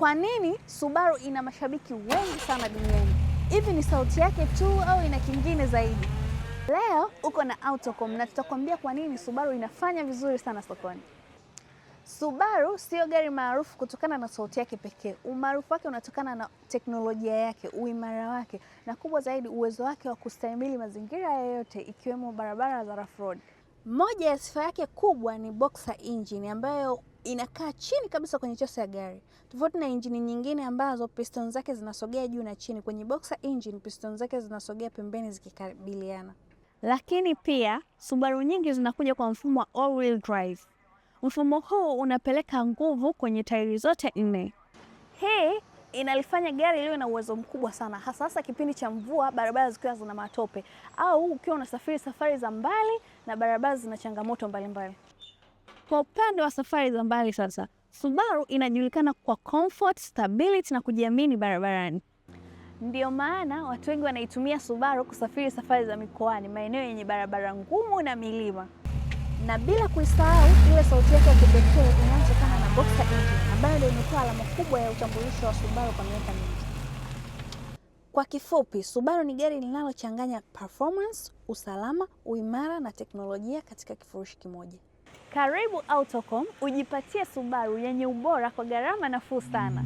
Kwa nini Subaru ina mashabiki wengi sana duniani? Hivi ni sauti yake tu au ina kingine zaidi? Leo uko na Autocom na tutakwambia kwa nini Subaru inafanya vizuri sana sokoni. Subaru sio gari maarufu kutokana na sauti yake pekee. Umaarufu wake unatokana na teknolojia yake, uimara wake na kubwa zaidi uwezo wake wa kustahimili mazingira yoyote ikiwemo barabara za rough road. Moja ya sifa yake kubwa ni boxer engine ambayo inakaa chini kabisa kwenye chasi ya gari, tofauti na injini nyingine ambazo piston zake zinasogea juu na chini. Kwenye boxer engine piston zake zinasogea pembeni zikikabiliana. Lakini pia Subaru nyingi zinakuja kwa mfumo wa all wheel drive. Mfumo huu unapeleka nguvu kwenye tairi zote nne. Hii inalifanya gari liwe na uwezo mkubwa sana, hasa hasa kipindi cha mvua, barabara zikiwa zina matope au ukiwa unasafiri safari za mbali na barabara zina changamoto mbalimbali. Kwa upande wa safari za mbali sasa, Subaru inajulikana kwa comfort, stability na kujiamini barabarani. Ndiyo maana watu wengi wanaitumia Subaru kusafiri safari za mikoani, maeneo yenye barabara ngumu na milima. Na bila kuisahau ile sauti yake ya kipekee inayotokana na boxer engine ambayo ndio imekuwa alama kubwa ya utambulisho wa Subaru kwa miaka mingi. Kwa kifupi, Subaru ni gari linalochanganya performance, usalama, uimara na teknolojia katika kifurushi kimoja. Karibu Autocom ujipatie Subaru yenye ubora kwa gharama nafuu sana.